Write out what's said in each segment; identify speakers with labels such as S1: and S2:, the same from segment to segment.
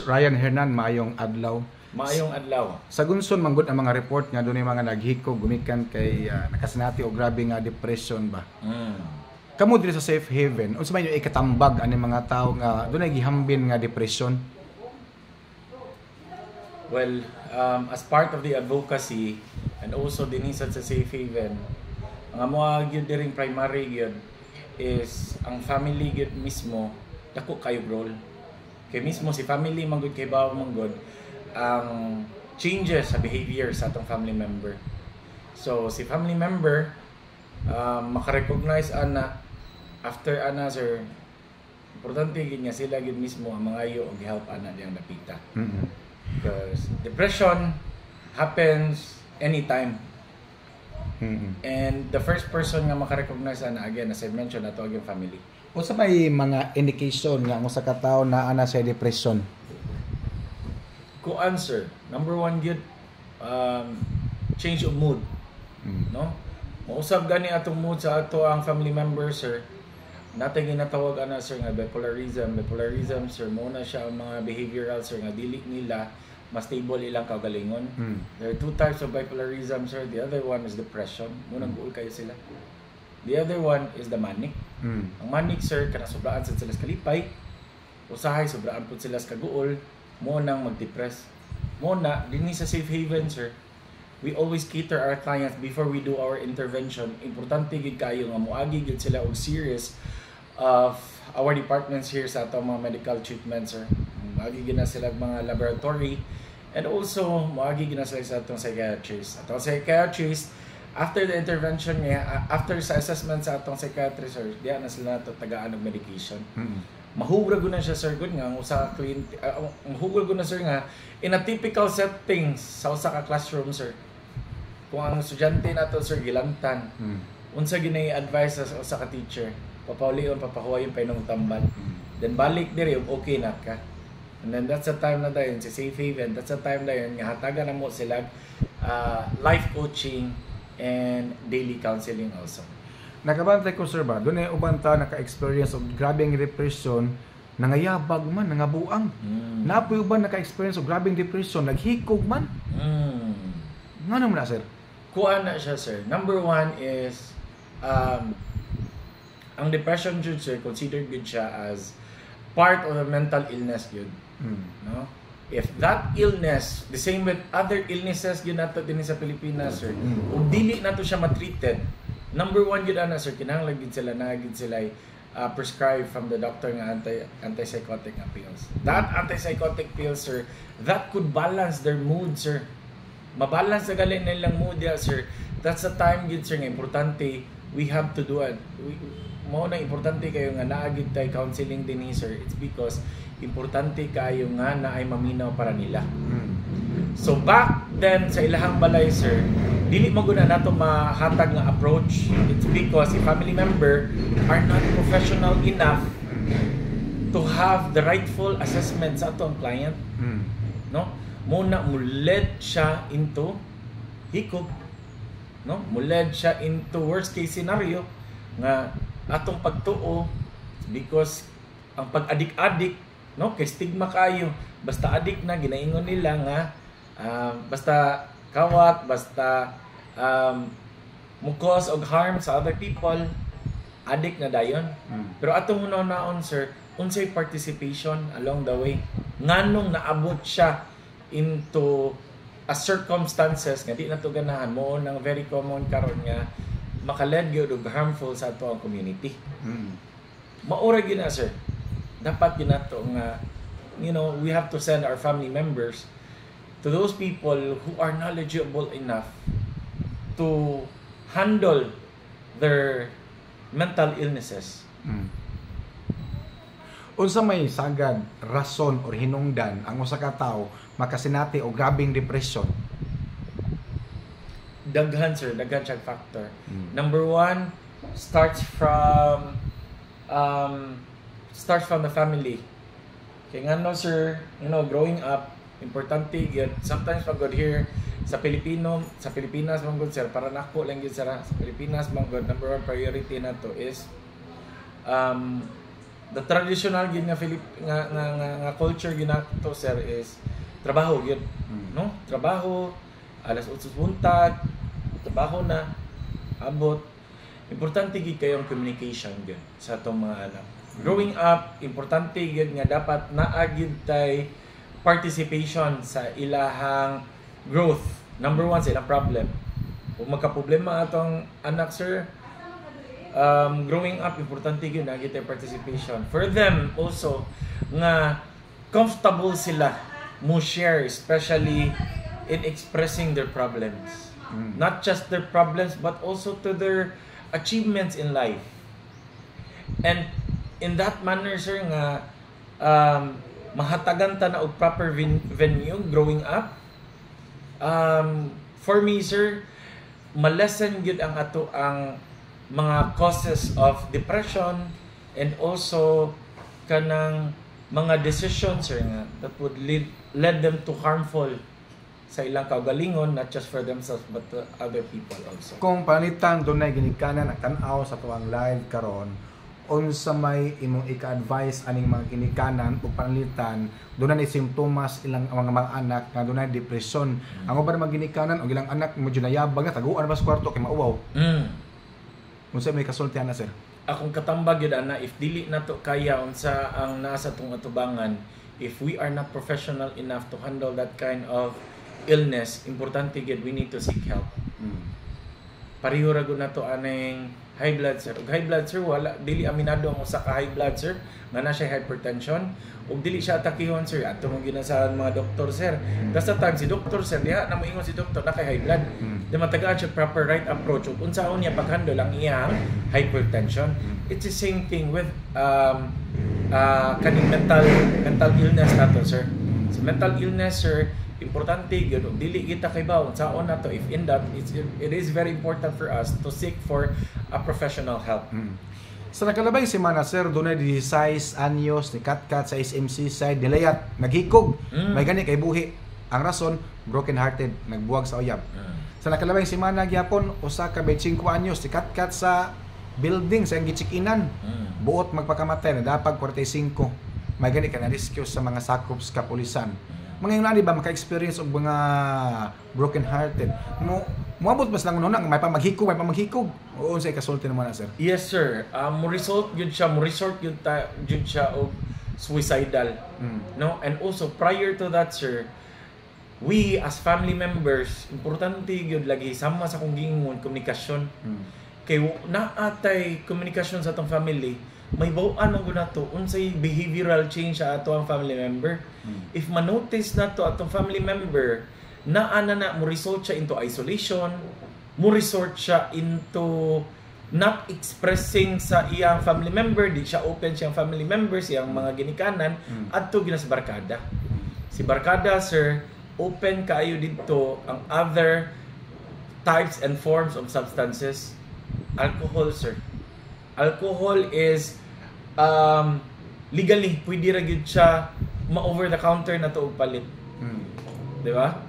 S1: Ryan Hernan, maayong adlaw.
S2: Maayong adlaw.
S1: Sa gunson manggod ang mga report nga dunay mga naghikog gumikan kay nakasinati og grabe nga depression ba. Kamo diri sa Safe Haven, unsa man inyong ikatambag ani mga tawo nga dunay gihambin nga depression?
S2: Well, as part of the advocacy and also dinhi sa Safe Haven, ang amoa gyud diring primary gyud is ang family gyud mismo, dako kayo role. Kay mismo si family man gud kay bawo man gud ang changes sa behavior sa atong family member. So si family member maka-recognize ana. After ana, sir, importante gyud nga sila gyud mismo ang mangayo og help ana diyang dapita. Because depression happens anytime. And the first person nga maka-recognize ana, again, as I mentioned, ato ang family.
S1: Unsa may mga indication nga ang usa ka tawo naa na sa depression?
S2: Kuan, sir, number one gyud, change of mood, no? Mausab gani atong mood sa ato ang family member, sir. Natay ginatawag ana, sir, nga bipolarism. Bipolarism, sir, mo na siya ang mga behavioral, sir, nga dili nila mas stable ilang kaugalingon. There are two types of bipolarism, sir. The other one is depression. Mo nang guol kayo sila. The other one is the manic. Ang manic, sir, kana sobraan sad sila sa kalipay. Usahay sobraan pud sila sa kaguol, mo nang mag-depress. Mo na dinhi sa Safe Haven, sir, we always cater our clients before we do our intervention. Importante gid kayo nga moagi gid sila og series of our departments here sa atong mga medical treatment, sir. Moagi gid na sila og mga laboratory and also moagi gid na sila sa atong psychiatrist. Atong psychiatrist, after the intervention nga, after sa assessment sa atong psychiatrist, sir, diya na sila nato tagaan og medication. Mahubra gud na siya, sir, gud nga ang usa ka client, mahubra gud na, sir, nga in a typical settings sa usa ka classroom, sir, kung ang estudyante nato, sir, gilantan, unsa ginay advice sa usa ka teacher? Papaulion, papahuwayon pa inyong tambal, then balik diri ug okay na ka. And then that's the time na dayon si Safe Haven, that's the time dayon nga hatagan na mo sila life coaching and daily counseling also.
S1: Nakabantay ko, sir, ba, dunay uban ta naka-experience og grabeng depression, nangayabag man, nangabuang. Napoy uban naka-experience og grabeng depression, naghikog man. Ngano man na, sir?
S2: Kuan na siya, sir. Number one is ang depression jud, sir, considered good siya as part of a mental illness jud. No? If that illness, the same with other illnesses gyud nato dinhi sa Pilipinas, sir. Ug dili nato siya matreated. Number one gyud ana, sir, kinahanglan gyud sila na gyud sila prescribed from the doctor nga antipsychotic nga pills. That antipsychotic pills, sir, that could balance their mood, sir. Mabalance na gali nilang mood ya, sir. That's the time gyud, sir, nga importante we have to do it. Mao na importante kayo nga naa gyud tay counseling din ni, sir. It's because importante kayo nga na ay maminaw para nila. So back then sa ilahang balay, sir, dili mo guna nato mahatag nga approach. It's because if family member are not professional enough to have the rightful assessment sa atong client, no? Muna mo led siya into hikog, no? Mo led siya into worst case scenario nga atong pagtuo, because ang pag-adik-adik, no, kay stigma kayo, basta adik na ginaingon nila nga basta kawat, basta mo cause og harm sa other people, adik na dayon. Pero atong hunaon, sir, unsay participation along the way, nganong naabot siya into a circumstances nga di na to ganahan? Mo nang very common karon nga makaled gyud og harmful sa ato ang community. Maura gyud na, sir, dapat gyud nato nga we have to send our family members to those people who are knowledgeable enough to handle their mental illnesses.
S1: Unsa may sagad, rason or hinungdan ang usa ka tawo makasinati og grabeng depression?
S2: Daghan, sir, daghan siyang factor. Number one starts from the family. Kay ngano, sir, growing up, importante gyud sometimes pag good here sa Pilipino, sa Pilipinas man gud, sir, para nako lang gyud, sir, sa Pilipinas man gud, number one priority nato is The traditional gyud nga Philip nga culture gyud nato, sir, is trabaho gyud. No? Trabaho alas 8 buntag, trabaho na abot. Importante gyud kayong communication gyud sa atong mga anak. Growing up, importante gyud nga dapat naa gyud tay participation sa ilahang growth. Number one, sa ilang problem. Kung magka-problema atong anak, sir, growing up, importante gyud naa gyud tay participation. For them also, nga comfortable sila mo share, especially in expressing their problems. Not just their problems, but also to their achievements in life. And in that manner, sir, nga mahatagan ta na og proper venue growing up. For me, sir, malesen gyud ang ato ang mga causes of depression and also kanang mga decisions, sir, nga that would lead them to harmful sa ilang kaugalingon, not just for themselves but to other people also.
S1: Kung pananglitan dunay ginikanan nagtan-aw sa atuang live karon, unsa may imong ika-advise aning mga ginikanan ug pananglitan dunay ni simptomas ilang mga anak nga dunay depression? Ang uban mga ginikanan og ilang anak medyo nayabag na, taguan ba sa kwarto kay mauwaw. Unsa may kasultihan na, sir?
S2: Akong katambag gyud ana, if dili nato kaya unsa ang nasa atong atubangan, if we are not professional enough to handle that kind of illness, importante gyud we need to seek help. Pareho ra gud nato aning high blood, sir. Ug high blood, sir, wala, dili aminado ang usa ka high blood, sir, nga na siya hypertension ug dili siya atakihon, sir, adto mo ginasahan mga doktor, sir. Basta time si doktor, sir, diha na moingon si doktor na kay high blood. Di matagaan siya proper right approach ug unsaon niya pag-handle ang iyang hypertension. It's the same thing with kaning mental illness nato, sir. Sa mental illness, sir, importante gyud ug dili kita kaybaw unsaon nato if in that it is very important for us to seek for a professional help.
S1: Sa nakalabay semana, sir, dunay 16 anyos ni katkat sa SM Seaside, nilayat, naghikog, may gani kay buhi. Ang rason, broken hearted, nagbuwag sa uyab. Sa nakalabay semana gyapon, usa ka 25 anyos ni katkat sa building sa iyang gicheck-inan. Buot magpakamatay, nadapag 45. May gani ka na rescue sa mga sakop sa kapulisan. Mga yun ba maka-experience og mga broken hearted. Mo moabot ba silang una may pamaghikog, may pamaghikog? Oo, unsay kasulti naman na, sir?
S2: Yes, sir. Mo result gyud siya, mo resort gyud ta gyud siya og suicidal. No? And also prior to that, sir, we as family members, importante gyud lagi sama sa akong giingon, komunikasyon. Kay naatay komunikasyon sa atong family, mahibaw-an man gud nato unsay behavioral change sa ato ang family member. If manotice nato atong family member naa na na mo result siya into isolation, mo resort siya into not expressing sa iyang family member, di siya open siyang family members, iyang mga ginikanan, adto gina sa barkada. Si barkada, sir, open kaayo didto ang other types and forms of substances. Alcohol, sir. Alcohol is legally pwede ra gyud siya ma-over the counter na to og palit. Di ba?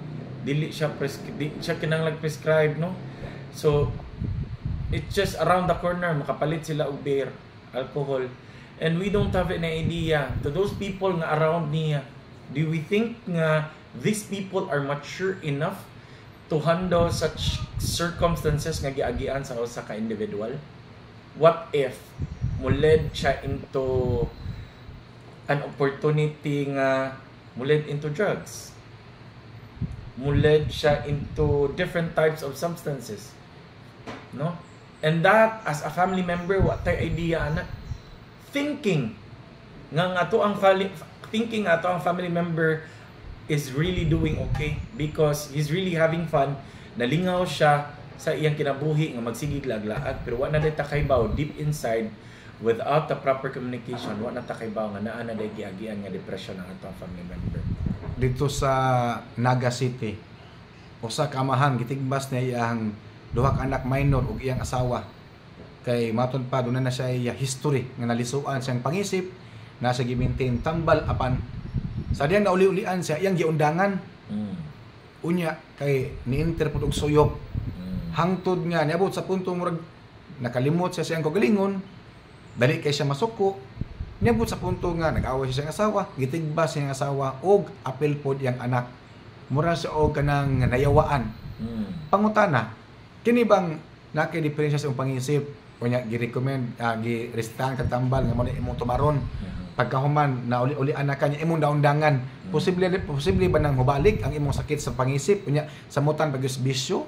S2: Di siya kinahanglan prescribe, no? So it's just around the corner makapalit sila og beer, alcohol. And we don't have any idea to those people nga around niya. Do we think nga these people are mature enough to handle such circumstances nga giagian sa usa ka individual? What if mo led siya into an opportunity nga mo led into drugs? Mo led siya into different types of substances. No? And that as a family member, wa tay idea ana. Thinking nga ato ang family member is really doing okay because he's really having fun, nalingaw siya sa iyang kinabuhi nga magsigig laglaag, pero wa na day ta kaybaw deep inside. Without the proper communication, wa na ta kaybaw nga naa na day giagian nga depression ang atong family member.
S1: Dito sa Naga City, usa ka amahan gitigbas niya iyang duha ka anak minor ug iyang asawa kay matud pa dunay na siya iya history nga nalisuan siyang pangisip na siya gi-maintain tambal, apan sa diyang nauli-ulian siya iyang giundangan. Unya kay ni-enter pud og suyop hangtod nga niabot sa punto murag nakalimot siya siyang kaugalingon, dali kay siya masuko. Niabot sa punto nga nag-away siya sa asawa, gitigba siya ang asawa og apil pod iyang anak. Mura siya og kanang nayawaan. Pangutana, kini bang naa kay diferensya sa imong pangisip o nya gi-recommend, gi-restahan kag tambal nga mo na imong tumaron, pagkahuman na uli-ulian na kanya imong daundangan, posible ba nang mubalik ang imong sakit sa pangisip unya samutan pag bisyo?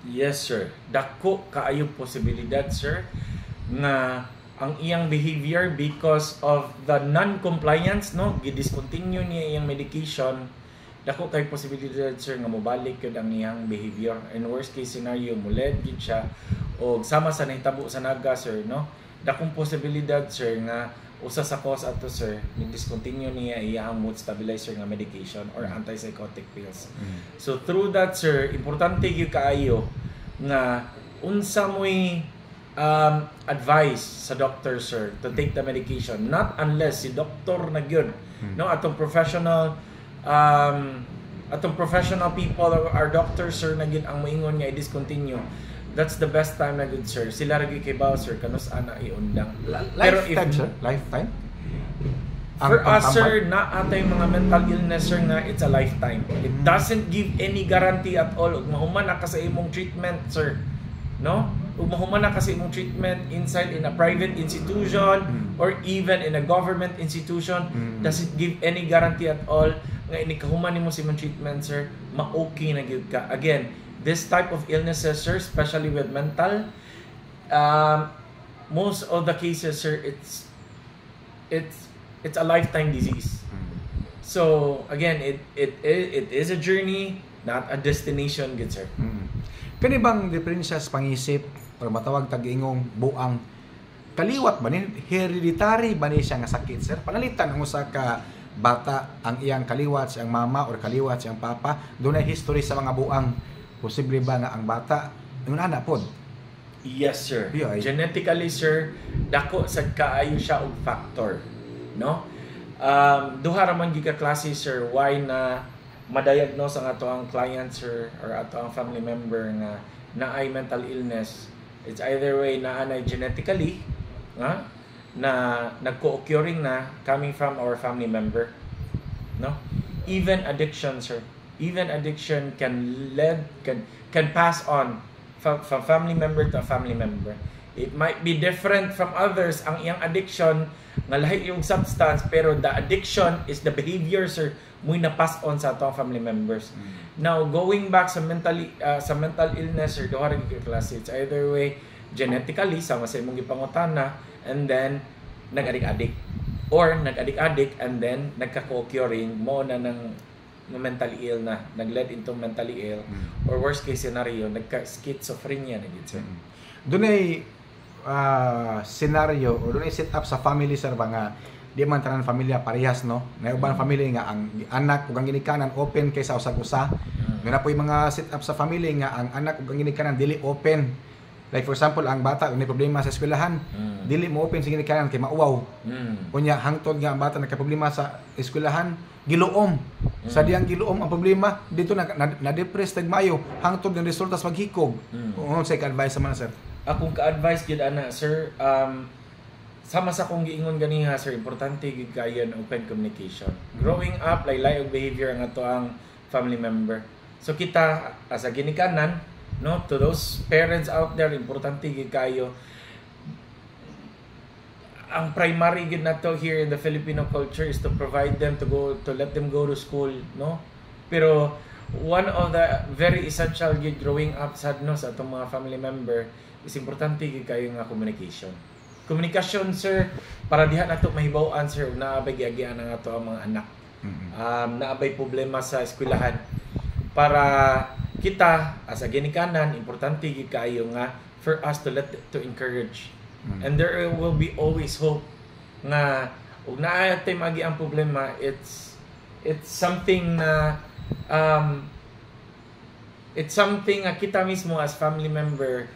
S2: Yes, sir. Dako kaayo posibilidad, sir, nga ang iyang behavior because of the non-compliance, no, gi-discontinue niya iyang medication, dako kay posibilidad, sir, nga mobalik gyud ang iyang behavior. In worst case scenario, muled gyud siya og sama sa nahitabo sa Naga, sir, no? Dakong posibilidad, sir, nga usa sa cause ato, sir, ni discontinue niya iyang mood stabilizer nga medication or antipsychotic pills. So through that, sir, importante gyud kaayo nga unsa mo'y advice sa doctor, sir, to take the medication, not unless si doctor na gyud, no, atong professional people or our doctor, sir, na gyud ang moingon nga i-discontinue. That's the best time na gyud, sir. Sila ra gyud kay sir kanus ana iundang.
S1: Pero if- Lifetime, sir? Lifetime? Ang
S2: For us,
S1: pagtambal?
S2: Sir, naa tay mga mental illness, sir, nga it's a lifetime. It doesn't give any guarantee at all. Ug mahuman na ka sa imong treatment, sir. No? Ug mahuman na ka sa imong treatment inside in a private institution or even in a government institution, doesn't give any guarantee at all nga inikahuman nimo sa imong treatment, sir, ma-okay na gyud ka. Again, this type of illnesses, sir, especially with mental, most of the cases, sir, it's a lifetime disease. So again, it is a journey, not a destination, good sir.
S1: Kani bang diferensya sa pangisip or matawag tag-ingong buang, kaliwat ba ni, hereditary ba ni siya nga sakit, sir? Panalitan ang usa ka bata, ang iyang kaliwat siyang mama or kaliwat siyang papa dunay history sa mga buang, posible ba nga ang bata ingon ana pod?
S2: Yes, sir.
S1: Yeah.
S2: Genetically, sir, dako sad kaayo siya og factor, no? Duha ra man gyud ka klase, sir, why na ma-diagnose ang ato ang client, sir, or ato ang family member nga naay mental illness. It's either way naa na genetically nga na nagko-occurring na coming from our family member, no? Even addiction, sir. Even addiction can pass on from family member to a family member. It might be different from others ang iyang addiction nga lahi yung substance, pero the addiction is the behavior, sir, mo'y na-pass on sa atong family members. Now, going back sa mental illness, sir, duha ra gyud ka klase. It's either way genetically sama sa imong gipangutana and then nag-adik-adik or nag-adik-adik and then nagka-co-occurring mo na ng mentally ill na nag-led into mentally ill or worst case scenario, nagka-schizophrenia na gid, sir.
S1: Dunay scenario o dunay set up sa family, sir, ba nga di man tanan familia parehas, no? Na uban family nga ang anak ug ang ginikanan open kay sa usag usa. Naa poy mga set up sa family nga ang anak ug ang ginikanan dili open. Like for example, ang bata may problema sa eskwelahan, dili mo open sa ginikanan kay mauwaw. Unya hangtod nga ang bata nagka problema sa eskwelahan, giluom. Sa diyang giluom ang problema, dito na depress tagmayo hangtod ng resulta sa paghikog. Mm. Sa ka-advice man, sir?
S2: Akong ka-advice gyud ana, sir, sama sa akong giingon ganiha, sir, importante gyud kayo ang open communication. Growing up, laylay og behavior ang ato ang family member. So kita as a ginikanan, no, to those parents out there, importante gyud kayo ang primary gyud nato here in the Filipino culture is to provide them to go to let them go to school, no? Pero one of the very essential gyud growing up sad, no, sa atong mga family member is importante gyud kayo nga communication. Komunikasyon, sir, para diha nato mahibaw-an, sir, ug naa bay giagian ang ato ang mga anak. Naa bay problema sa eskwelahan. Para kita as a ginikanan, importante gyud kaayo nga for us to encourage. And there will be always hope nga ug naa tay magi ang problema, it's something na it's something nga kita mismo as family member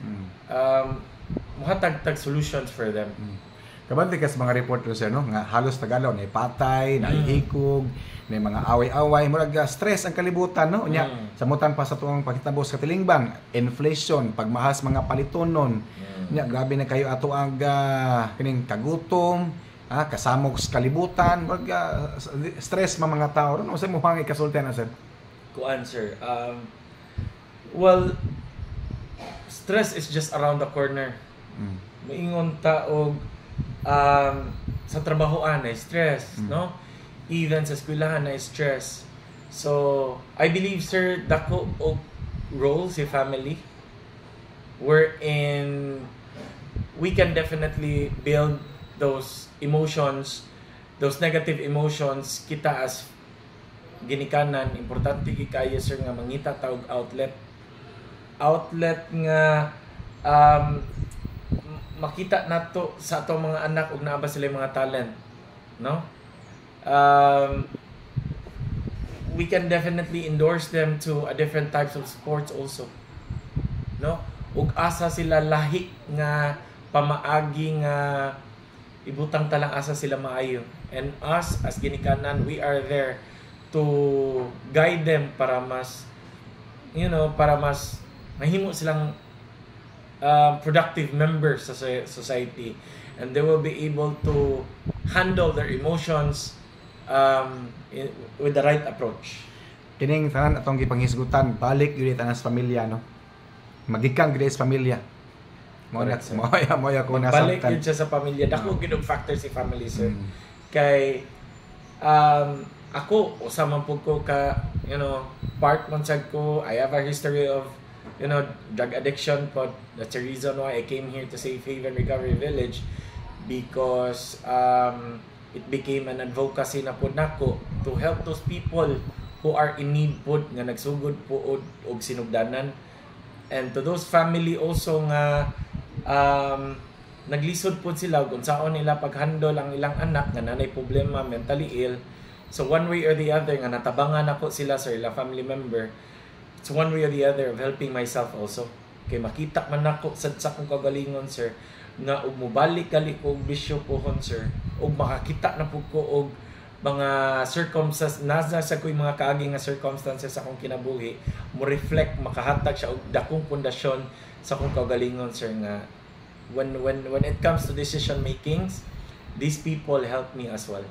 S2: muhatag tag solutions for them.
S1: Kabantay ka sa mga reporter, sir, no, nga halos Tagalog na patay, na hikog, na mga away-away, murag stress ang kalibutan, no? Unya, samutan pa sa tuong pagkitabo sa katilingban, inflation, pagmahal sa mga palitonon. Nya grabe na kayo ato ang kining kagutom, kasamok sa kalibutan, murag stress man mga tao. Ano sa mo pang ikasulti na, sir?
S2: Kuan, sir. Well, stress is just around the corner. Maingon ta og sa trabahoan ay stress, no? Even sa eskwelahan ay stress. So, I believe, sir, dako og role si family wherein we can definitely build those emotions, those negative emotions. Kita as ginikanan, importante gyud kayo, sir, nga mangita ta og outlet nga makita nato sa atong mga anak ug naa ba sila mga talent, no? We can definitely endorse them to a different types of sports also, no, ug asa sila lahi nga pamaagi nga ibutang talang asa sila maayo. And us as ginikanan, we are there to guide them para mas you know para mas mahimo silang productive members sa society and they will be able to handle their emotions with the right approach.
S1: Kining tanan atong gipanghisgutan, balik gyud tanan sa pamilya, no? Magikan gyud sa pamilya. Mo na
S2: Correct, sir.
S1: Mo mo ako
S2: Balik
S1: nasabtan.
S2: Yun siya sa pamilya. Dako gyud og factor si family, sir. Kay ako usa man pud ko ka part man sad ko. I have a history of drug addiction, but that's the reason why I came here to Safe Haven Recovery Village, because it became an advocacy na pod nako to help those people who are in need pod nga nagsugod po og sinugdanan, and to those family also nga naglisod pod sila kung unsaon nila paghandle ang ilang anak nga nanay problema, mentally ill. So one way or the other nga natabangan nako sila sa ilang family member, it's one way or the other of helping myself also, kay makita man nako sad sa akong kagalingon, sir, nga og mobalik gali ko og bisyo pohon, sir, og makakita na pud ko og mga circumstances nasa sa ko'y mga kaagi nga circumstances sa akong kinabuhi, mo reflect, makahatag siya og dakong pundasyon sa akong kaugalingon, sir, nga when it comes to decision makings, these people help me as well.